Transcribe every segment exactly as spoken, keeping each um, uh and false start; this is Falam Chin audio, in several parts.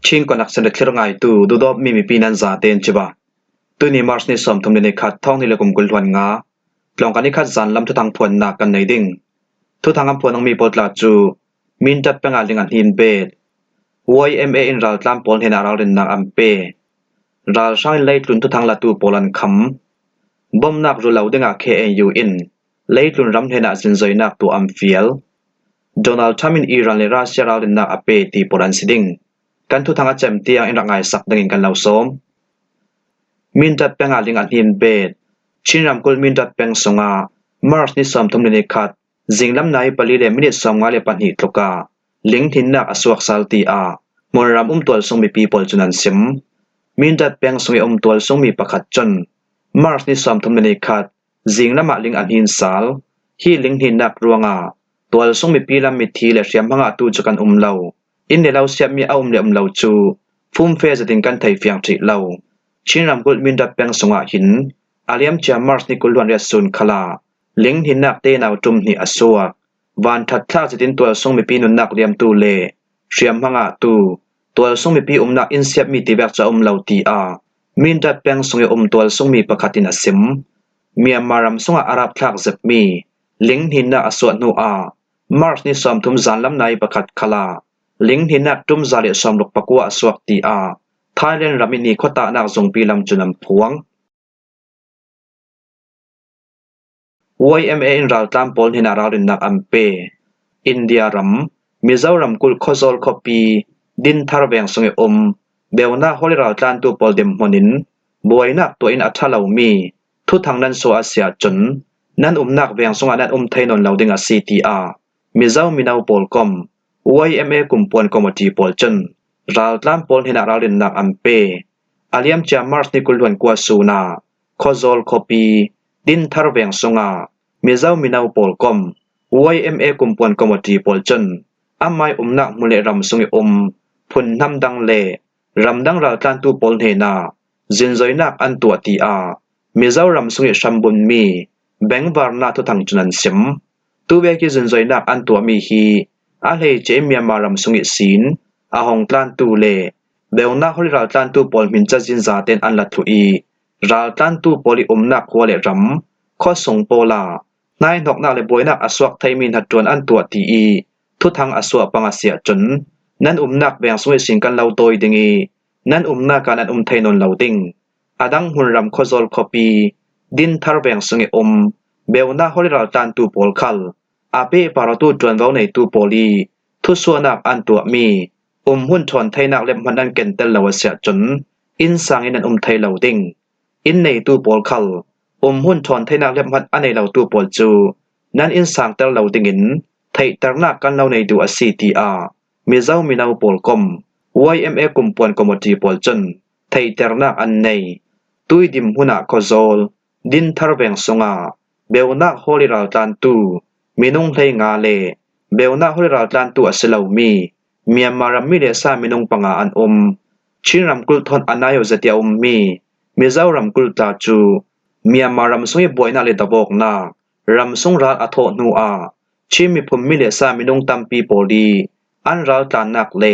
Chin Connection le thlir ngaitu dudawp mi mipi nan zaten ciba. Tuni March ni sawmthum le ni khat, thawng hnih le kum kul hluan nga, tlawngka ni khat zan lam thuthang phuannak kan nei ding. Thuthang an phuan mi pawl tla cu Mindat peng ah ling a hnin bet. Y M A in raltlan pawl hnenah ralrinnak an pe. Ralhrang in leitlun thuthang latu pawl an kham. Bomnak ru lo dingah K N U in leitlun ram hnenah zinzoinak tuah an fial. Donald Trump in Iran le Russia ralrinnak a pe ti pawl an si ding. Kan thuthang a cem tiang in rak ngaisak dingin kan lo sawm. Mindat peng ah ling a hnin bet. Chin ramkulh Mindat peng sungah March ni sawmthum le ni khat, zinglam nai pali le minit sawmnga le pahnih tlukah ling hninnak a suak sal, tiah hmunram um tualsung mipi pawl cun an sim. Mindat peng sung i um tualsung mi pakhat cun March ni sawmthum le ni khat, zinglam ah ling a hnin sal. Hi ling hninnak ruangah tualsung mipi lam mithi le hriamhma ngahtu cu kan um lo. Inn le lo siatmi a um le um lo cu fumfe zetin kan thei fiang ṭhih lo. Chin ramkulh Mindat peng sungah hin a liamcia March ni kul hluan riat sun khalah ling hninnak tenau ṭum hnih a suak. Van ṭhat thlak zetin tualsung mipi nunnak liamtu le hriamhma ngahtu, tualsung mipi umnak inn siatmi ti vek cu a um lo, tiah Mindat peng sung i um tualsung mi pakhat in a sim. Myanmar ram sungah a rap thlak zetmi ling hninnak a suah hnu ah March ni sawmthum zanlam nai pakhat khalah ling hninnak ṭum za le sawmruk pakua a suak, tiah Thailand ram i ni khuatahnak zungpi lam cun an phuang. Y M A in raltlan pawl hnenah ralrinnak an pe. India ram, Mizoram kulh Khawzawl khuapi Dinthar veng sung i um Beunak Holi raltlantu pawl dinhmun in buainak tuah in a ṭha lomi thuthang nan suah a si ahcun nan umnak veng sungah nan um thei nawn lo ding a si, tiah Mizo mino pawl kom Y M A kumpuan committee pawl cun raltlan pawl hnenah ralrinnak an pe. A liamcia March ni kul hluan kua sun ah Khawzawl khuapi Dinthar veng sungah Mizo mino pawl kom Y M A kumpuan committee pawl cun amai umnak hmun le ram sung i um phunhnam dang le ramdang raltlantu pawl hnenah zinzoinak an tuah, tiah Mizoram sung i hrambunmi bengvarna thuthang cun an sim. Tuvek i zinzoinak an tuahmi hi a hleice in Myanmar ram sung i sin a hong tlantu le Beunak Holi raltlantu pawl hminca zin zaten an la thluh i raltlantu pawl i umnak khua le ram, khuasung pawl ah hnaihnoknak le buainak a suak theimi hnaṭuan an tuah ti i thuthang a suah pang a si ahcun nan umnak veng sung ihsin kan lo tawi ding i nan umnak ah nan um thei nawn lo ding. A dang hmunram Khawzawl khuapi Dinthar veng sung i um Beunak Holi raltlantu pawl khal a pehpar awtu ṭuanvo neitu pawl i thusuahnak an tuahmi umhmun ṭhawn theinak liamhmanh nan kentel lo a si ahcun innsang in nan um thei lo ding. Inn neitu pawl khal umhmun ṭhawn theinak liamhmanh a nei lotu pawl cu nan innsangter lo dingin theihternak kan lo nei duh a si, tiah Mizo mino pawl kom Y M A kumpuan committee pawl cun theihternak an nei. Tuidim hmun ah Khawzawl, Dinthar veng sungah Beunak Holi raltlantu minung hleinga le Beunak Holi raltlantu a si lomi Myanmar rammi le sa minung panga an um. Chin ramkulh thawn a nai-awh zetia ummi Mizo ramkulh tla cu Myanmar ram sung i buainak le davawknak, ram sung ral a thawh hnu ah Chin miphun mi le sa minung tampi pawl i an raltlannak le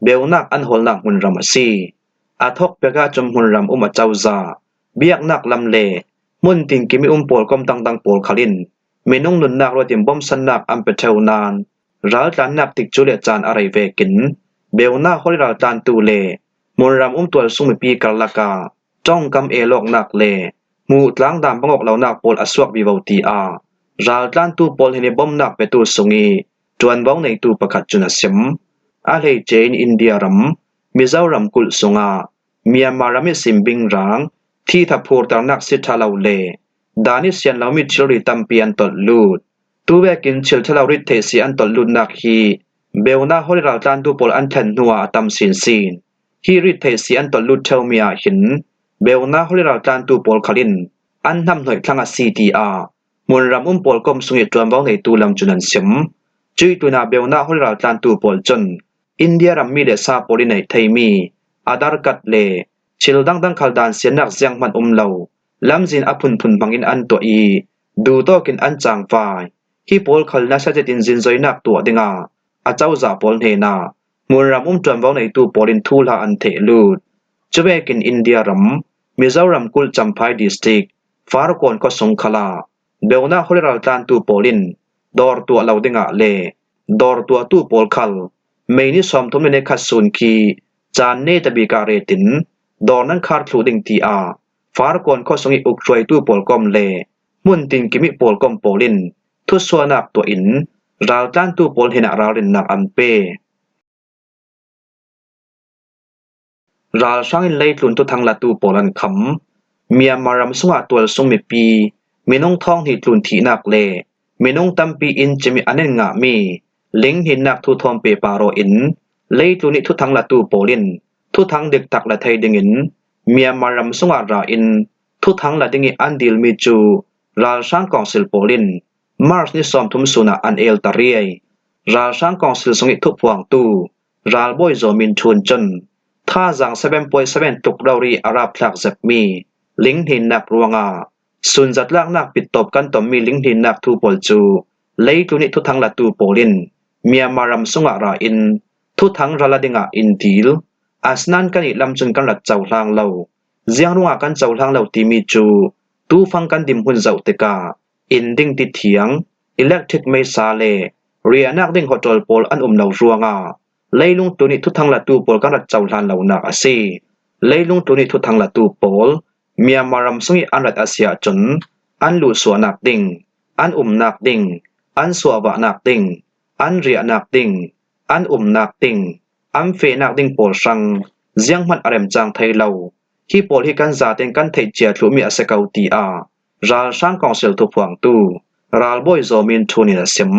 beunak an hawlnak hmunram a si. A thawkpiak ahcun hmunram um a cozah, biaknak lam le hmun tinkim i um pawl kom dangdang pawl khal in minung nunnak ruat in bawmhsannak an pe ṭheu nain raltlannak tikcu le caan a rei vekin Beunak Holi raltlantu le hmunram um tualsung mipi karlak ah ṭongkam el awknak le hmuh tlang dan bang awk lonak pawl a suak vivo, tiah raltlantu pawl hnen i bawmhnak petu sung i ṭuanvo neitu pakhat cun a sim. A hleice in India ram, Mizoram kulh sungah Myanmar ram i simbingrang, thitha phurternak si ṭha lo le dan i sian lomi thilri tampi an tolh lut. Tuvekin thil ṭha lo rit theih si an tolh lutnak hi Beunak Holi raltlantu pawl an thlen hnuah a tam sinsin. Hi rit theih si an tolh lut ṭheumi ah hin Beunak Holi raltlantu pawl khal in an hnamhnaih thlang a si, tiah hmunram um pawl kom sung i ṭuanvo neitu lam cun an sim. Cuih tlunah Beunak Holi raltlantu pawl cun India rammi le sa pawl i neih theimi Aadhaar card le thil dangdang khal dan siannak zianghman um lo, lamzin a phunphun hmangin an tuah i duhtawk in an cangvai. Hi pawl khal nasa zetin zinzoinak tuah dingah a cozah pawl hnenah Hmunram um ṭuanvo neitu pawl in thuhla an theh lut. Chuvekin India ram, Mizoram kulh Champhai District, Farkawn khuasung khalah, beunak hawl raltlantu pawl in dawr tuah lo dingah le dawr tuahtu pawl khal May ni sawmthum le ni khat sun khi caan netabik ah retin dawr nan khar thluh ding tiah Farkawn khuasung ih ukhruaitu pawl kawm le hmun tinkim ih pawl kawm pawl in thusuahnak tuah in raltlantu pawl hnenah ralrinnak an pe. Ralhrang in leitlun thuthang latu pawl an kham. Myanmar ram sungah tualsung mipi minung thawng hnih tlun thihnak le minung tampi in cim ih an en ngahmi linghnihnak thu thawm pehpar aw in leitlun ih thuthang latu pawl in thuthang diktak la thei dingin Myanmar ram sungah ra in thuthang la ding ih an dilmi cu ralhrang kawngsil pawl in March ni sawmthum sun ah an elta riai. Ralhrang kawngsil sung ih thuphuangtu Ralbawi Zaw Min Htun cun thazaang seven point seven tluk rori a rapthlak zetmi linghnihnak ruangah sunzatlaknak pittawp kan tonmi linghnihnak thu pawl cu leitlun ih thuthang latu pawl in Myanmar ram sungah ra in thuthang ra la dingah in dil. Asinain kannih lam cun kan rat cohlang lo. Ziang ruangah kan cohlang lo timi cu tufang kan dinhmun zoh tikah in ding tithiang, electric meisa le riahnak ding hotel pawl an um lo ruangah leilung tlun ih thuthang latu pawl kan rat cohlan lonak a si. Leilung tlun ih thuthang latu pawl Myanmar ram sung ih an rat a si ahcun an luhsuahnak ding, an umnak ding, an suahvahnak ding, an riahnak ding, an umnak ding, an fehnak ding pawl hrang zianghmanh a remcang thei lo. Hi pawl hi kan zaten kan theih cia thluhmi a si ko, tiah ralhrang kawngsil thuphuangtu Ralbawi Zaw Min Htun in a sim.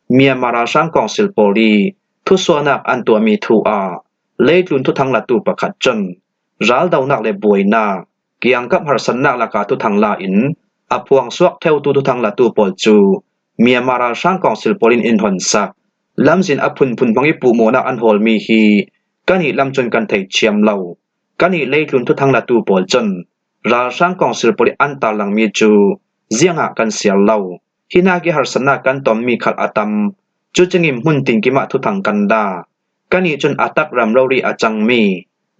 Myanmar ralhrang kawngsil pawl ih thusuahnak an tuahmi thu ah leitlun thuthang latu pakhat cun raldonak le buainak, kiangkap harsatnak lakah thuthang la in a phuang suak ṭheutu thuthang latu pawl cu Myanmar ralhrang kawngsil pawl in in honsak. Lamzin a phunphun hmang ih puhmawhnak an hawlmi hi kannih lam cun kan theih thiam lo. Kannih leitlun thuthang latu pawl cun ralhrang kawngsil pawl ih an tarlangmi cu ziangah kan siar lo. Hi nak ih harsatnak kan tonmi khal a tam. Cucing in hmun tinkim ah thuthang kan la. Kannih cun a tak ram rori a cangmi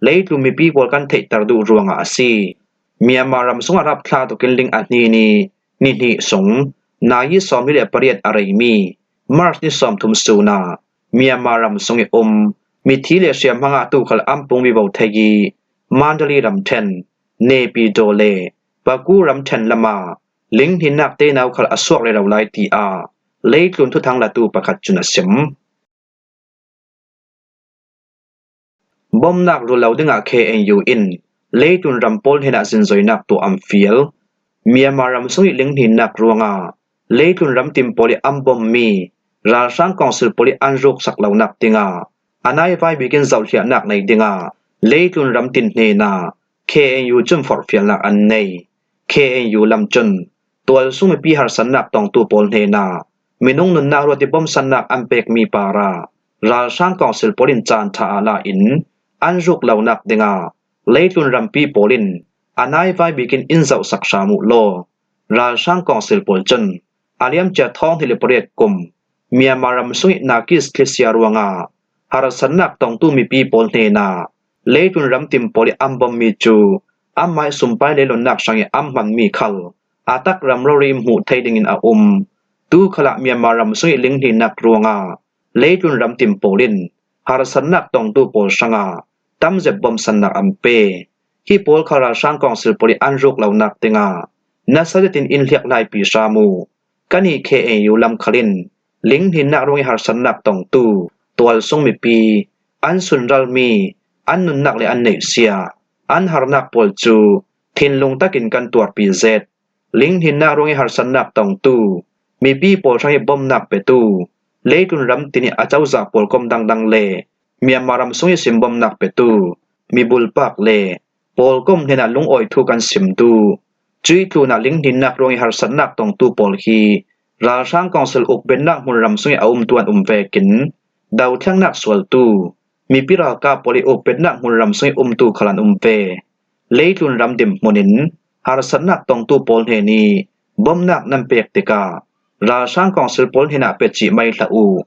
leitlun mipi pawl kan theihter duh ruangah a si. Myanmar ram sungah rapthla tukin ling a hnin ih ni hnih sung, nazi sawmli le pariat a reimi March ni sawmthum sun ah Myanmar ram sung ih um mithi le hriamhma ngahtu khal an pung vivo thei ih Mandalay ramṭhen, Naypyidaw le Bago ramṭhen lamah linghnihnak tenau khal a suak rero lai, tiah leitlun thuthang latu pakhat cun a sim. Bomnak rul lo dingah K N U in leitlun ram pawl hnenah zinzoinak tuah an fial. Myanmar ram sung ih linghnihnak ruangah leitlun ram tin pawl ih an bommi ralhrang kawngsil pawl ih an ruksak lonak dingah a naivai bikin zohhliahnak nei dingah leitlun ram tin hnenah K N U cun forhfialnak an nei. K N U lam cun tualsung mipi harsatnak tongtu pawl hnenah minung nunnak ruat ih bomsannak an pekmi parah ralhrang kawngsil pawl in caan ṭha ah la in an ruk lonak dingah leitlun rampi pawl in a naivai bikin in zohsak hram uh law, ralhrang kawngsil pawl cun a liamcia thawng hnih le pariat kum Myanmar ram sung ih Nakis thlisia ruangah harsatnak tongtu mipi pawl hnenah leitlun ram tin pawl ih an bommi cu anmah ih sumpai lelonnak hrang ih an hmanmi khal a tak ram rori in hmuh thei dingin a um. Tu khalah Myanmar ram sung ih linghnihnak ruangah leitlun ram tin pawl in harsatnak tongtu pawl hrangah tamzet bomsannak an pe. Hi pawl kha ralhrang kawngsil pawl ih an ruk lonak dingah nasa zetin in hliak laipi hram uh. Kannih K N U lam khal in linghnihnak ruangih harsatnak tongtu tualsung mipi an sunralmi an nunnak le an neihsiah an harnak pawl cu thinlung takin kan tuarpi zet. Linghnihnak ruangih harsatnak tongtu mipi pawl hrangih bomnak petu leitlun ram tin ih a cozah pawlkom dangdang le Myanmar ram sung ihsin bomnak petu mibulpak le pawlkom hnenah lungawi thu kan sim duh. Cuih tlunah linghnihnak ruangih harsatnak tongtu pawl hi ralhrang kawngsil ukbetnak hmunram sungih a umtu an um vekin dothlengnak sualtu mipi ralkap pawl ih ukbetnak hmunram sungih umtu khal an um ve. Leitlun ram dinhmun in harsatnak tongtu pawl hnen ih bomnak nan pek tikah ralhrang kawngsil pawl hnenah pia cih mai hlah uh.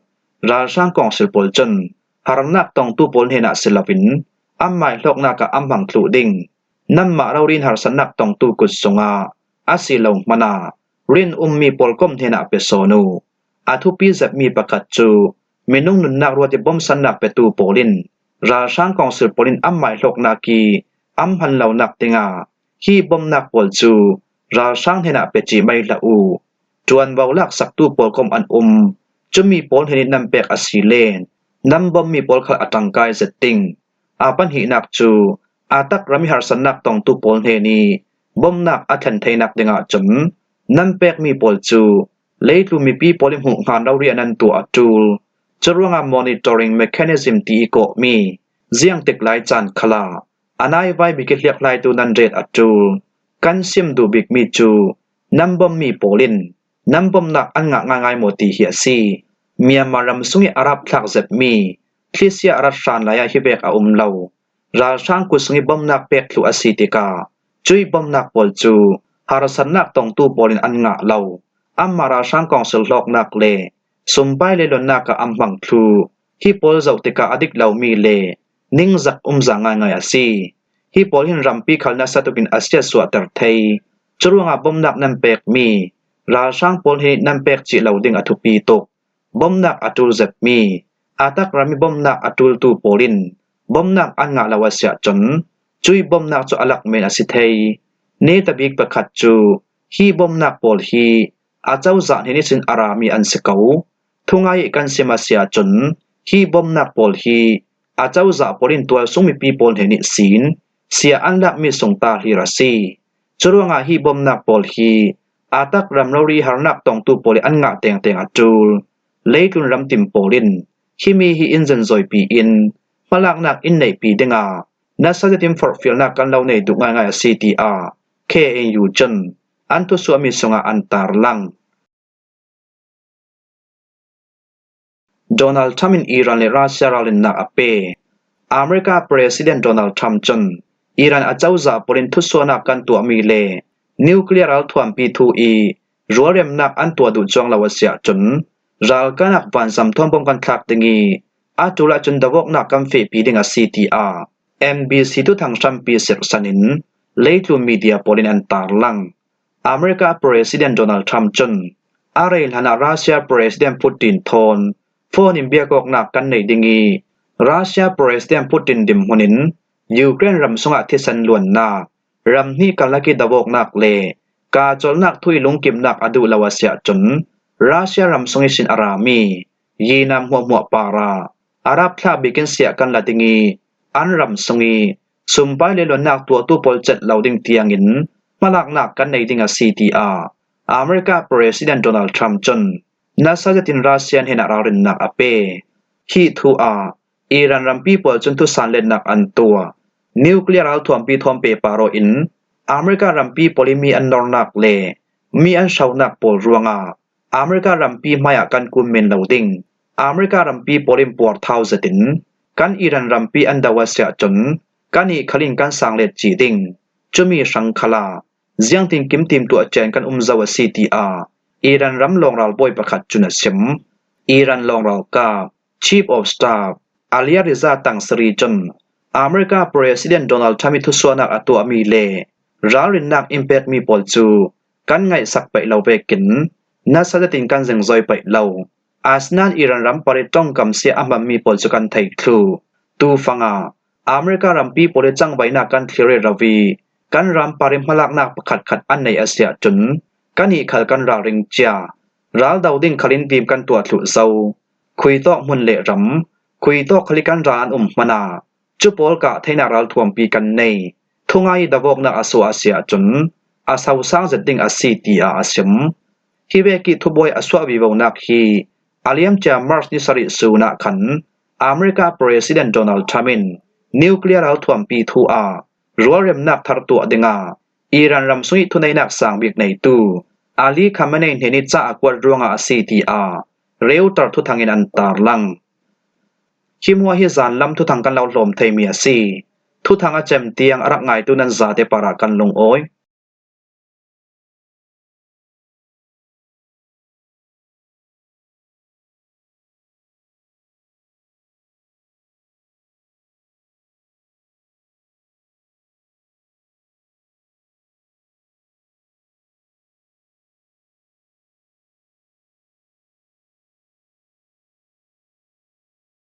Ralhrang kawngsil pawl cun harnak tongtu pawl hnenah si loin, an maihlawknak ah an hmang thluh ding. Nanmah rori in harsatnak tongtu kut sungah a si lo hmanah rin ummi pawl kom hnenah pe sawn uh. A thupi zetmi pakhat cu minung nunnak ruat ih bomsannak petu pawl in ralhrang kawngsil pawl in an maihlawknak ih an hman lonak dingah hi bomnak pawl cu ralhrang hnenah pe cih mai hlah uh. Ṭuanvo laksaktu pawl kom an um. Cumi pawl hnen ih nan pek asile nan bommi pawl khal a ṭangkai zet ding. A pahnihnak cu a tak ram ih harsatnak tongtu pawl hnen ih bomnak a thlen theinak dingah cun nan pekmi pawl cu leitlun mipi pawl ih hmuh hngan rori a nan tuah a ṭul. Curuangah monitoring mechanism ti ih kawhmi ziangtik lai caan khalah a naivai bik ih hliakhlaitu nan ret a ṭul. Kan sim duh bikmi cu nan bommi pawl in nan bomnak an ngah ngaingai maw ti hi a si. Myanmar ram sungih a rapthlak zetmi thlisia a rat hran lai ah hi vek a um lo. Ralhrang kut sungih bomnak pek thluh a si tikah cuih bomnak pawl cu harsatnak tongtu pawl in an ngah lo. Anmah ralhrang kawngsil hlawknak le sumpai le luannak ah an hmang thluh. Hi pawl zoh tikah a dik lomi le ningzak umza ngaingai a si. Hi pawl hin rampi khal nasa tukin a siatsuahter thei. Curuangah bomnak nan pekmi ralhrang pawl hnen ih nan pek cih lo ding a thupi tuk. Bomnak a ṭul zetmi, a tak ram ih bomnak a ṭultu pawl in bomnak an ngah lo a si ahcun cuih bomnak cu a lak men a si thei. Netabik pakhat cu hi bomnak pawl hi a cozah hnen ihsin a rami an si ko. Thungai ih kan sim a si ahcun hi bomnak pawl hi a cozah pawl in tualsung mipi pawl hnen ihsin sia an lakmi sung tarhlir a si. Curuangah hi bomnak pawl hi a tak ram rori harnak tongtu pawl ih an ngah tengteng a ṭul. Leitlun ramtin pawl in himi hi in zin zawipi in hmalaknak in neihpi dingah nasa zetin forhfialnak kan lo nei duh ngaingai a si, tiah K N U cun an thusuahmi sungah an tarlang. Donald Trump in Iran le Russia ralrinnak a pe. America President Donald Trump cun Iran a cozah pawl in thusuahnak kan tuahmi le nuclear ralthuampi thu ih rualremnak an tuah duh cuang lo a si ahcun ralkahnak vanzam thawn bom kan thlak ding ih a ṭul ahcun davawknak kan fehpi ding a si, tiah N B C thuthang hrampi sirhsan in leitlun media pawl in an tarlang. America President Donald Trump cun a rei hlanah Russia President Putin thawn phone in biakawknak kan nei ding ih Russia President Putin dinhmun in Ukraine ram sungah thisen luannak, ram hnih karlak ih davawknak le kahcolhnak thu ih lungkimnak a duh lo a si ahcun Russia ram sung ihsin a rami yinam hmuahhmuah parah a rapthlak bikin siah kan la ding ih an ram sung ih sumpai le luannak tuahtu pawl cet lo ding tiangin hmalaknak kan nei ding a si, tiah America President Donald Trump cun nasa zetin Russia hnenah ralrinnak a pe. Hi thu ah Iran rampi pawl cun thusan letnak an tuah. Nuclear ralthuampi thawn pehpar aw in America rampi pawl ih mi an nornak le mi an hronak pawl ruangah America rampi hmaiah kan kun men lo ding. America rampi pawl in puarthau zetin kan Iran rampi an do a si ahcun kan ih khal in kan sang let cih ding. Cumi hrang khalah ziangtin kim timtuah cian kan um zo a si, tiah Iran ram lawngral bawi pakhat cun a sim. Iran lawngral kap Chief of Staff Ali Riza Tangsiri cun America President Donald Trump ih thusuahnak a tuahmi le ralrinnak in pekmi pawl cu kan ngaihsak paih lo vekin nasa zetin kan zingzoi paih lo. Asinain Iran ram par ih ṭongkam sia a hmanmi pawl cu kan thei thluh. Tufangah America rampi pawl ih cangvaihnak kan thlir rero ih kan ram par ih hmalaknak pakhatkhat an neih a si ahcun kan ih khal kan ralring cia. Ral do ding khal in tim kan tuah thluh zo. Khuitawk hmun le ram, khuitawk khal ih kan ral an um hmanah cu pawl kah theinak ralthuampi kan nei. Thungai ih davawknak a suah a si ahcun a sosang zet ding a si, tiah a sim. Hi vek ih thubuai a suah vivonak hi a liamcia March ni sarih sun ah khan America President Donald Trump in nuclear ralthuampi thu ah rualremnak thar tuah dingah Iran ram sungih thuneihnak sang bik neitu Ali Khamenei hnen ih ca a kuat ruangah a si, tiah Reuters thuthang in an tarlang. Hi hmuah hi zanlam thuthang kan lo hlawm theimi a si. Thuthang a cem tiang a rak ngaitu nan zate parah kan lungawi.